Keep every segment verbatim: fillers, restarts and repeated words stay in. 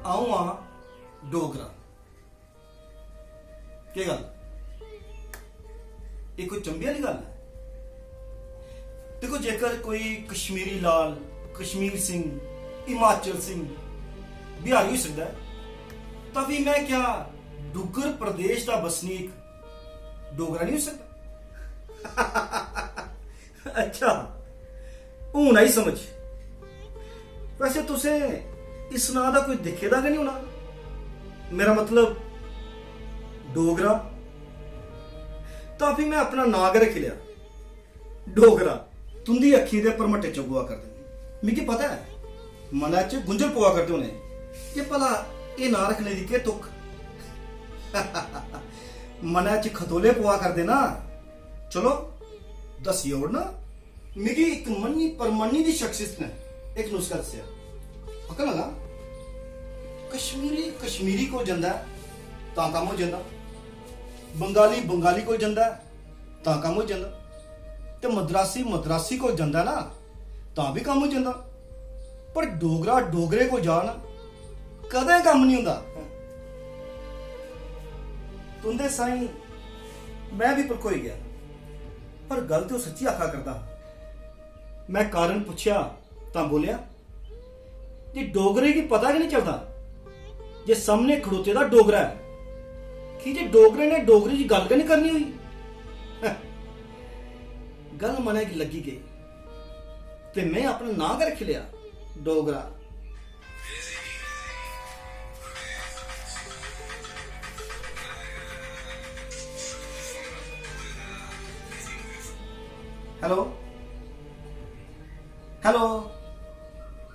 अ'ऊं आं डोगरा। केह् गल्ल, एह् कोई चंभे आह्ली गल्ल ऐ? दिक्खो, जेकर कोई कश्मीरी लाल, कश्मीर सिंह, हिमाचल सिंह, बिहारी होई सकदा ऐ, तां फ्ही में क्या डुग्गर प्रदेश दा बसनीक डोगरा नहीं होई सकदा? अच्छा, हून आई समझ। वैसे तुसें इस नांऽ दा कोई दिक्खे दा गै नहीं होना। मेरा मतलब, डोगरा। तां फ्ही में अपना नांऽ गै रक्खी लेआ डोगरा। तुं'दी अक्खीं दे भरमट्टे चुगोआ करदे न। मिगी पता ऐ, मनै च गुंझल पोआ करदे होने जे भला एह् नांऽ रक्खने दी केह् तुक। मनै च खतोले पोआ करदे ना। चलो, दस्सी ओड़ ना। मिगी इक मन्नी परमन्नी दी शख्सियत ने इक नुस्खा दस्सेआ। आखन लगा, कश्मीरी कश्मीरी कोल जंदा ऐ, तां कम्म होई जंदा। बंगाली बंगाली कोल जंदा ऐ, तां कम्म होई जंदा। ते मद्रासी मद्रासी कोल जंदा ना, तां बी कम्म होई जंदा। पर डोगरा डोगरे कोल जा ना, कदें कम्म नहीं होंदा। तुंदे साईं में भी भड़कोई गया, पर गल्ल ते ओह् सच्ची आखा करदा हा। में कारण पुच्छेआ तां बोलेआ जे डोगरे गी पता गै नहीं चलदा जे सामने खड़ोते दा डोगरा ऐ, की जे डोगरे ने डोगरी च गल्ल गै नहीं करनी होई। गल्ल मनै गी लग्गी गेई ते में अपना नांऽ गै रक्खी लेआ डोगरा। हेलो, हेलो,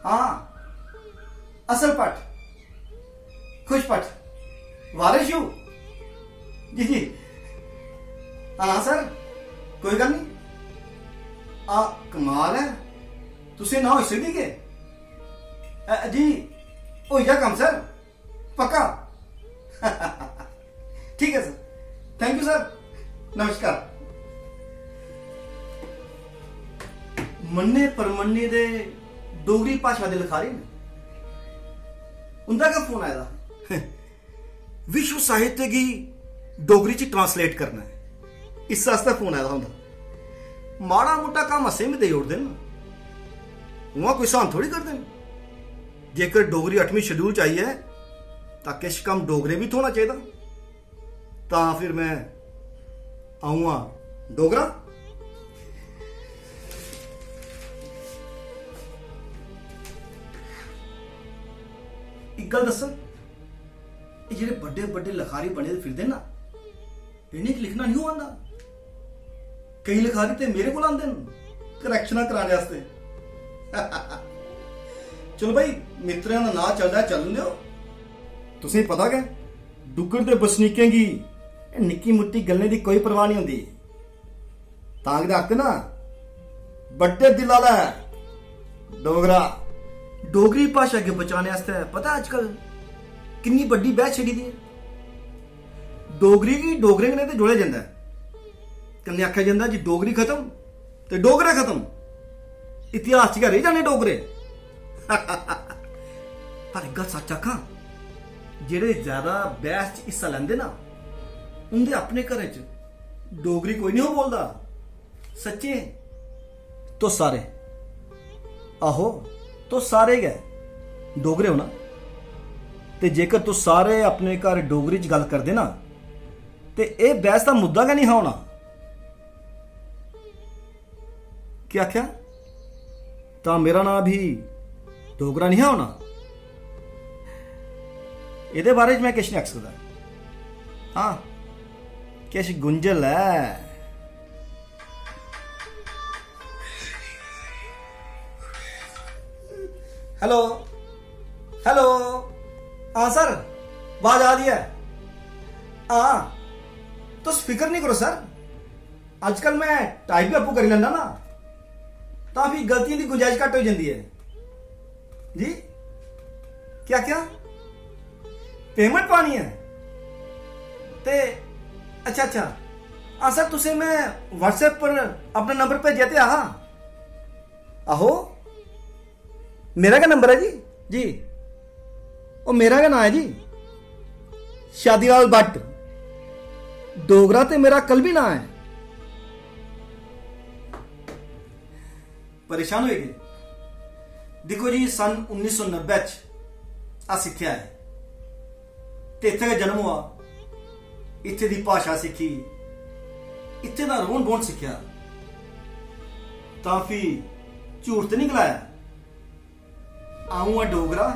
हाँ, असल पट, खुश पट, वारिश यू? जी, जी। हाँ सर, कोई गल्ल नहीं। आ, कमाल है, तुसें ना होई सकदी के? अ, जी, होई जा कम्म सर, पक्का। ठीक है सर, थैंक यू सर, नमस्कार। मन्ने परमन्ने दे डोगरी भाशा दे लखारी न, उंदा गै फोन आए दा। विश्व साहित्य गी डोगरी च ट्रांसलेट करना ऐ, इस आस्तै फोन आए दा होंदा। माड़ा मुट्टा कम्म असें बी देई ओड़दे न, उ'आं कोई स्हान थोड़ी करदे न। जेकर डोगरी अठमीं शेड्यूल च आई ऐ, तां किश कम्म डोगरे बी थ्होना चाहिदा। तां फिर में अ'ऊं आं डोगरा। इक गल्ल दस्सां, एह् जेह्ड़े बड्डे बड्डे लखारी बने दे फिरदे ना, इ'नेंगी लिखना नहीं आंदा। केईं लखारी ते मेरे कोल आंदे न करैक्शनां कराने आस्तै। चलो भाई, मित्रें दा नांऽ चलदा ऐ, चलन देओ। तुसें पता गै, डुग्गर दे बसनीकें गी एह् निक्की मुट्टी गल्लें दी कोई परवाह नहीं होंदी। तां गै आखदे ना, बड्डे दिल आह्ला ऐ डोगरा। डोगरी भाशा गी बचाने आस्तै पता अजकल किन्नी बड्डी बैह्स छिड़ी दी ऐ। डोगरी गी डोगरें कन्नै ते जोड़ेआ जंदा ऐ, कन्नै आखेआ जंदा जे डोगरी खत्म ते डोगरे खत्म, इतिहास च गै रेही जाने डोगरे। पर इक गल्ल सच्च आखां, जेह्ड़े ज्यादा बैह्स च हिस्सा लैंदे ना, उं'दे अपने घरें च डोगरी कोई निं हो बोलदा। सच्चें, तुस सारे, आहो, तुस सारे गै डोगरे हो ना? ते जेकर तुस सारे अपने घर डोगरी च गल्ल करदे ना, ते एह् बैह्स दा मुद्दा गै निं हा होना। केह् आखेआ? तां मेरा नांऽ बी डोगरा निं हा होना। एह्दे बारे च में किश निं आखी सकदा। हां, किश गुंझल ऐ। Hello, hello. हां सर, आवाज आ दी ऐ। हां, तुस फिकर निं करो सर, अजकल में टाइप बी आपूं करी लैन्ना ना, तां फ्ही गलतियें दी गुंजाइश घट्ट होई जंदी ऐ। जी, क्या क्या? पेमेंट पानी ऐ? ते अच्छा अच्छा, हां सर, तुसें में WhatsApp पर अपना नंबर भेजेआ ते हा। आहो, मेरा गै नंबर ऐ जी। जी, ओह् मेरा गै नांऽ ऐ जी, शादीलाल भट्ट। डोगरा ते मेरा कल बी नांऽ ऐ। परेशान होई गे। दिक्खो जी, सन उन्नी सौ नब्बै च अस इत्थै आए ते इत्थै गै जन्म होआ, इत्थै दी भाशा सिक्खी, इत्थै दा रौह्न बौह्न सिक्खेआ, तां फ्ही झूठ ते निं गलाया। अ'ऊं आं डोगरा